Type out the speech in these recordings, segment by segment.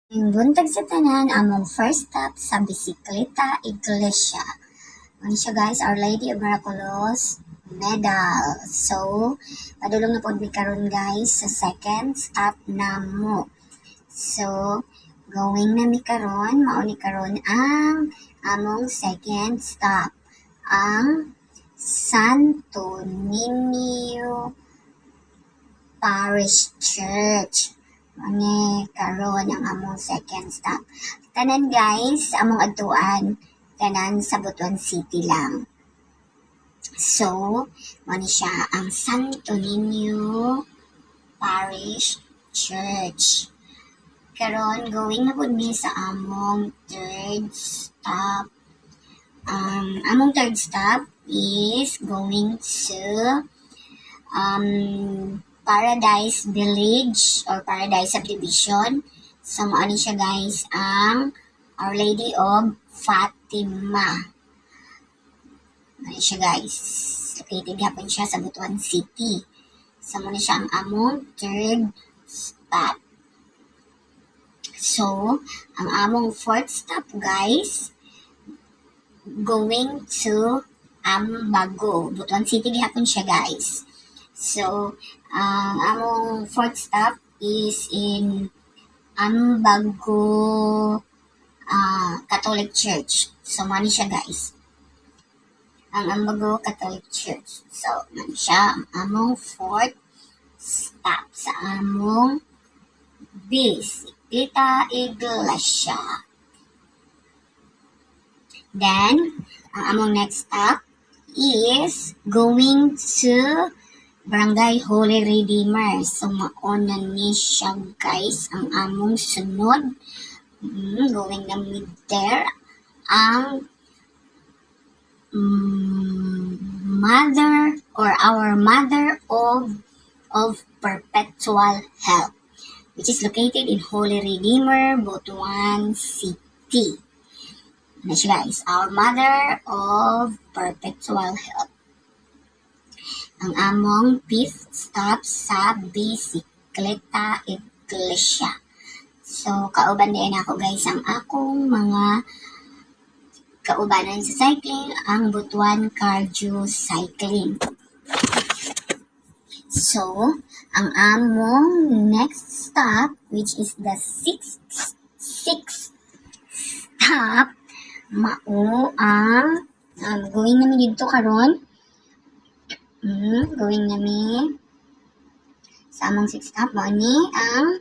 Buntag sa tanan, among first stop sa Bisikleta Iglesia. Ano siya, guys? Our Lady of Miraculous Medal. So, padulong na pod mi karon, guys, sa second stop namo. So, going na mi karon, mao ni karon ang among second stop. Ang Santo Niño Parish Church. Mao karon ang among second stop. Tanan, guys, among adtuan, tanan sa Butuan City lang. So, mao ni siya ang Santo Niño Parish Church. Karon going na pud mi sa among third stop. Among third stop is going to Paradise Village or Paradise Subdivision. So, mao ni siya, guys, ang Our Lady of Fatima. Mao ni siya, guys. Located gihapon siya sa Butuan City. So, mao ni siya ang among third stop. So, ang among fourth stop, guys, going to Ambago. Butuan City gihapon siya, guys. So, ang among fourth stop is in Ambago Catholic Church. So, mao ni siya, guys. Ang Ambago Catholic Church. So, mao ni siya ang among fourth stop sa among Bisikleta Iglesia. Then, ang among next stop is going to Barangay Holy Redeemer. So, mao na ni siya, guys, ang among sunod. Going na mi there. Ang Mother or Our Mother of Perpetual Help, which is located in Holy Redeemer, Butuan City. Ano siya, guys? Our Mother of Perpetual Help. Ang among fifth stop sa Bisikleta Iglesia. So, kauban din ako, guys, ang akong mga kaubanan sa cycling, ang Butuan Cardio Cycling. So, ang among next stop, which is the sixth stop, mao ang going nami didto karon. Going nami sa among sixth stop, mao ni ang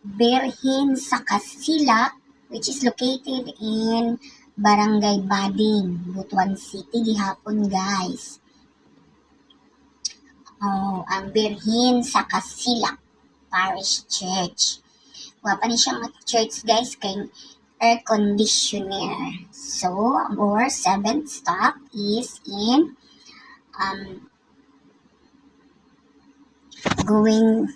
Birhen sa Kasilak, which is located in Barangay Bading, Butuan City gihapon, guys. Oh, ang Birhen sa Kasilak Parish Church. Gwapa ni siya nga church, guys, kay air conditioner. So, our seventh stop is in going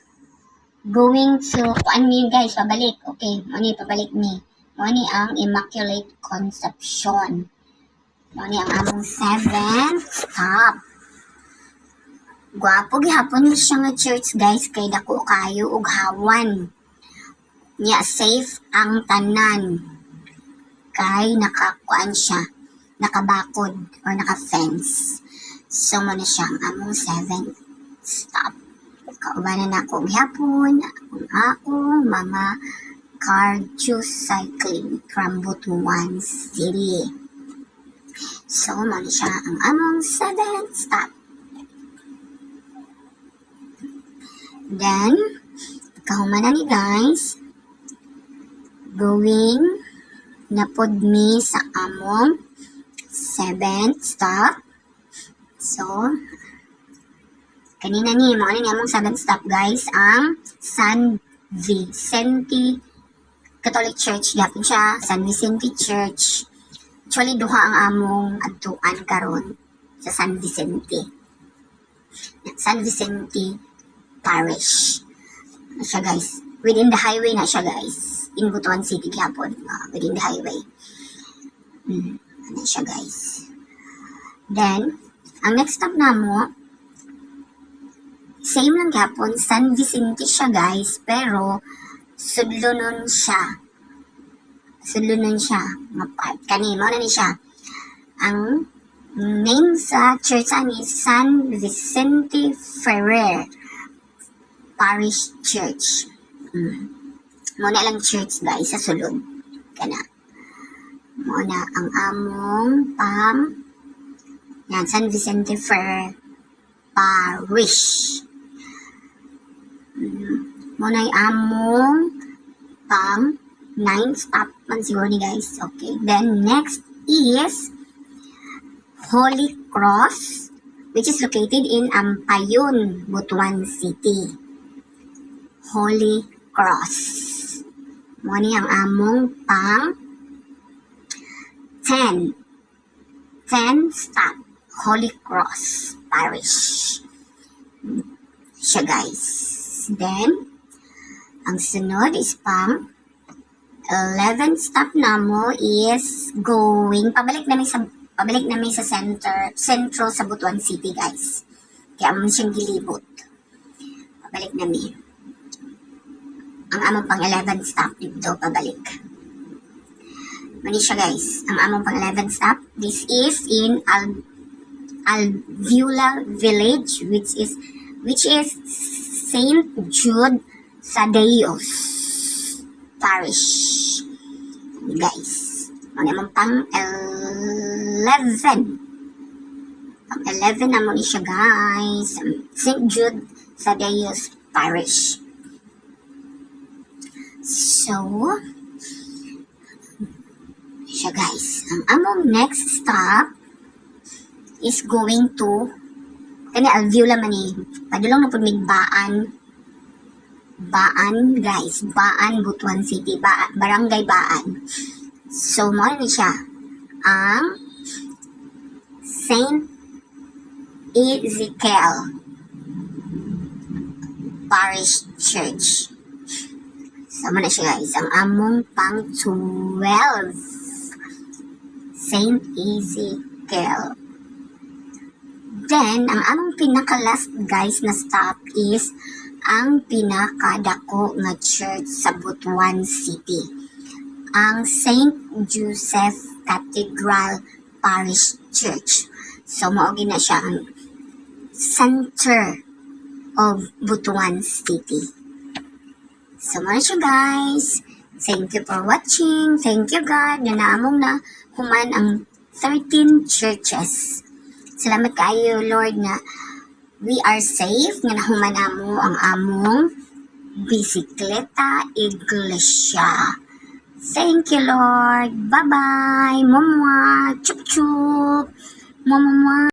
to kuan mi, guys, pabalik. Okay, mao ni pabalik mi. Mao ni ang Immaculate Conception. Mao ni ang among seventh stop. Gwapo gihapon ni siya nga church, guys, kay dako kayo ug hawan. Nya safe ang tanan kay nakakuan siya, nakabakod or naka-fence. So mo na siya ang among seventh stop. Kaubanan nako gihapon ang akong mga cardio cycling from Butuan City. So, mo ni siya ang among seventh stop. Then, pagkahuman na ni, guys, going na pod mi sa among seventh stop. So, kanina ni, mao ni among seventh stop, guys, ang San Vicente Catholic Church. Gihapon siya, San Vicente Church. Actually, duha ang among adtuan karon sa San Vicente. San Vicente Parish. Ano siya, guys? Within the highway na siya, guys. In Butuan City gihapon. Within the highway. Ano siya, guys? Then, ang next stop namo, same lang gihapon, San Vicente siya, guys, pero Sudlonon siya. Sudlonon siya nga part. Kani, mao na ni siya. Ang name sa church ani, San Vicente Ferrer Parish Church. Mao na lang church, guys, sa sulod. Kana. Mao na ang among pang yan, San Vicente Ferrer Parish. Mao na among pang nine stop man siguro ni, guys. Okay. Then next is Holy Cross, which is located in Ampayon, Butuan City. Holy Cross. Mao ni ang among pang 10. 10 stop. Holy Cross Parish. Siya, guys. Then, ang sunod is pang 11 stop namo is going pabalik nami sa center sentro sa Butuan City, guys. Kaya amo siyang gilibot. Pabalik nami. Ang among pang 11 stop dito pabalik. Mao ni siya, guys. Ang among pang 11 stop. This is in Alvula Village, which is Saint Jude Thaddeus Parish. Guys, mao naman pang 11. Pang 11 na mo ni siya, guys. St. Jude Thaddeus Parish. So, siya, guys. Ang among next stop is going to kani Alvula man ni. Padulong na pud mig Baan. Baan, guys. Baan, Butuan City. Baan, Barangay Baan. So, mao ni siya. Ang Saint Ezekiel Parish Church. So, mao na siya, guys. Ang among pang 12. Saint Ezekiel. Then, ang among pinaka-last, guys, na stop is ang pinakadako nga church sa Butuan City. Ang Saint Joseph Cathedral Parish Church. So, mao na siya ang center of Butuan City. So, mao na siya, guys. Thank you for watching. Thank you, God, na naamong na human ang 13 churches. Salamat kaayo, Lord, nga we are safe, nga nahuman namo ang among bisikleta iglesia. Thank you, Lord. Bye-bye. Mwah, chup chup. Mwah, mwah.